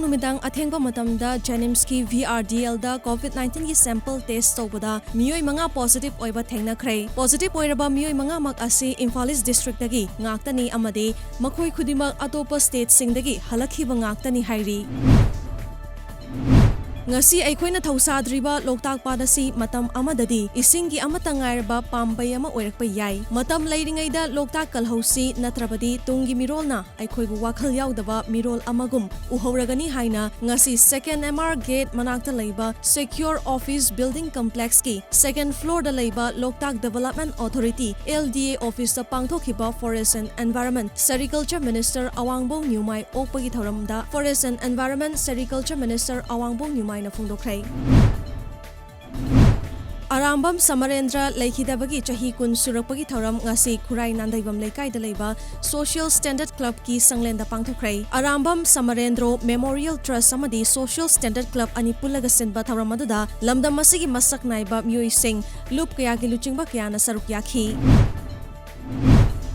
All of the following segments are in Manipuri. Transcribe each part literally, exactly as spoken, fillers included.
ꯅꯨꯃꯤꯗꯥꯡ ꯑꯊꯦꯡꯕ ꯃꯇꯝꯗ JNIMSꯀꯤ VRDLꯗ COVID nineteen ꯒꯤ sample test ꯇꯧꯕꯗ ꯃꯤꯑꯣꯏ ꯃꯉꯥ positive ꯑꯣꯏꯕ ꯊꯦꯡꯅꯈ꯭ꯔꯦ꯫ Positive ꯑꯣꯏꯔꯕ ꯃꯤꯑꯣꯏ ꯃꯉꯥꯃꯛ ꯑꯁꯤ Imphal East Districtꯇꯒꯤ ꯉꯥꯛꯇꯅꯤ ꯑꯃꯗꯤ ꯃꯈꯣꯏ ꯈꯨꯗꯤꯡꯃꯛ ꯑꯇꯣꯞꯄ stateꯁꯤꯡꯗꯒꯤ ꯍꯜꯂꯛꯈꯤꯕ ꯉꯥꯛꯇꯅꯤ ꯍꯥꯏꯔꯤ꯫ ꯉꯁꯤ ꯑꯩꯈꯣꯏꯅ ꯊꯧꯁꯥꯗ꯭ꯔꯤꯕ ꯂꯣꯛꯇꯥꯛ ꯄꯥꯠ ꯑꯁꯤ ꯃꯇꯝ ꯑꯃꯗꯗꯤ ꯏꯁꯤꯡꯒꯤ ꯑꯃꯠꯇ ꯉꯥꯏꯔꯕ ꯄꯥꯝꯕꯩ ꯑꯃ ꯑꯣꯏꯔꯛꯄ ꯌꯥꯏ꯫ ꯃꯇꯝ ꯂꯩꯔꯤꯉꯩꯗ ꯂꯣꯛꯇꯥꯛ ꯀꯜꯍꯧꯁꯤ, ꯅꯠꯇ꯭ꯔꯕꯗꯤ ꯇꯨꯡꯒꯤ ꯃꯤꯔꯣꯜꯅ ꯑꯩꯈꯣꯏꯕꯨ ꯋꯥꯈꯜ ꯌꯥꯎꯗꯕ ꯃꯤꯔꯣꯜ ꯑꯃꯒꯨꯝ ꯎꯍꯧꯔꯒꯅꯤ ꯍꯥꯏꯅ ꯉꯁꯤ second MR gate ꯃꯅꯥꯛꯇ ꯂꯩꯕ Secure Office Building Complexꯀꯤ second floorꯗ ꯂꯩꯕ ꯂꯣꯛꯇꯥꯛ Development Authority, LDA, officeꯇ ꯄꯥꯡꯊꯣꯛꯈꯤꯕ Forest and Environment, Sericulture Minister ꯑꯋꯥꯡꯕꯧ ꯅ꯭ꯌꯨꯃꯥꯏ ꯑꯣꯛꯄꯒꯤ ꯊꯧꯔꯝꯗ Forest and Environment, Sericulture Minister ꯑꯋꯥꯡꯕꯧ ꯅ꯭ꯌꯨꯃꯥꯏꯅ ꯐꯣꯡꯗꯣꯛꯈ꯭ꯔꯦ꯫ Arambam ꯁꯃꯔꯦꯟꯗ꯭ꯔ ꯂꯩꯈꯤꯗꯕꯒꯤ ꯆꯍꯤ ꯀꯨꯟ ꯁꯨꯔꯛꯄꯒꯤ ꯊꯧꯔꯝ ꯉꯁꯤ ꯈꯨꯔꯥꯏ ꯅꯥꯟꯗꯩꯕꯝ ꯂꯩꯀꯥꯏꯗ ꯂꯩꯕ Social Standard Clubꯀꯤ ꯁꯪꯂꯦꯟꯗ ꯄꯥꯡꯊꯣꯛꯈ꯭ꯔꯦ꯫ Arambam ꯁꯃꯔꯦꯟꯗ꯭ꯔꯣ Memorial Trust ꯑꯃꯗꯤ Social Standard Club ꯑꯅꯤ ꯄꯨꯜꯂꯒ ꯁꯤꯟꯕ ꯊꯧꯔꯝ ꯑꯗꯨꯗ ꯂꯝꯗꯝ ꯑꯁꯤꯒꯤ ꯃꯁꯛ ꯅꯥꯏꯕ ꯃꯤꯑꯣꯏꯁꯤꯡ, ꯂꯨꯞ ꯀꯌꯥꯒꯤ ꯂꯨꯆꯤꯡꯕ ꯀꯌꯥꯅ ꯁꯔꯨꯛ ꯌꯥꯈꯤ꯫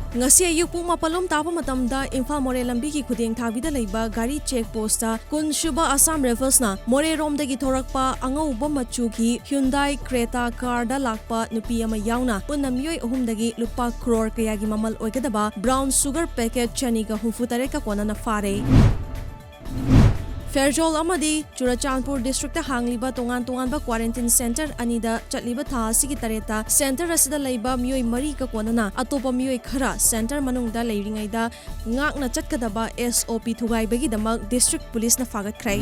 ꯉꯁꯤ ꯑꯌꯨꯛ ꯄꯨꯡ ꯃꯥꯄꯜ ꯂꯣꯝ ꯇꯥꯕ ꯃꯇꯝꯗ ꯏꯝꯐꯥꯜ ꯃꯣꯔꯦ ꯂꯝꯕꯤꯒꯤ ꯈꯨꯗꯦꯡ ꯊꯥꯕꯤꯗ ꯂꯩꯕ ꯒꯥꯔꯤ check postꯇ ꯀꯨꯟ ꯁꯨꯕ Assam Riflesꯅ ꯃꯣꯔꯦꯔꯣꯝꯗꯒꯤ ꯊꯣꯔꯛꯄ ꯑꯉꯧꯕ ꯃꯆꯨꯒꯤ Hyundai Creta carꯗ ꯂꯥꯛꯄ ꯅꯨꯄꯤ ꯑꯃ ꯌꯥꯎꯅ ꯄꯨꯟꯅ ꯃꯤꯑꯣꯏ ꯑꯍꯨꯝꯗꯒꯤ ꯂꯨꯄꯥ crore ꯀꯌꯥꯒꯤ ꯃꯃꯜ ꯑꯣꯏꯒꯗꯕ brown sugar packet ꯆꯅꯤꯒ ꯍꯨꯝꯐꯨ ꯇꯔꯦꯠꯀ ꯀꯣꯟꯅꯅ ꯐꯥꯔꯦ꯫ ꯐꯦꯔꯖꯣꯜ ꯑꯃꯗꯤ ꯆꯨꯔꯆꯥꯟꯄꯨꯔ districtꯇ ꯍꯥꯡꯂꯤꯕ ꯇꯣꯉꯥꯟ ꯇꯣꯉꯥꯟꯕ quarantine centre ꯑꯅꯤꯗ ꯆꯠꯂꯤꯕ ꯊꯥ ꯑꯁꯤꯒꯤ ꯇꯔꯦꯠꯇ centre ꯑꯁꯤꯗ ꯂꯩꯕ ꯃꯤꯑꯣꯏ ꯃꯔꯤꯒ ꯀꯣꯟꯅꯅ ꯑꯇꯣꯞꯄ ꯃꯤꯑꯣꯏ ꯈꯔ centre ꯃꯅꯨꯡꯗ ꯂꯩꯔꯤꯉꯩꯗ ꯉꯥꯛꯅ ꯆꯠꯀꯗꯕ SOP ꯊꯨꯒꯥꯏꯕꯒꯤꯗꯃꯛ district policeꯅ ꯐꯥꯒꯠꯈ꯭ꯔꯦ꯫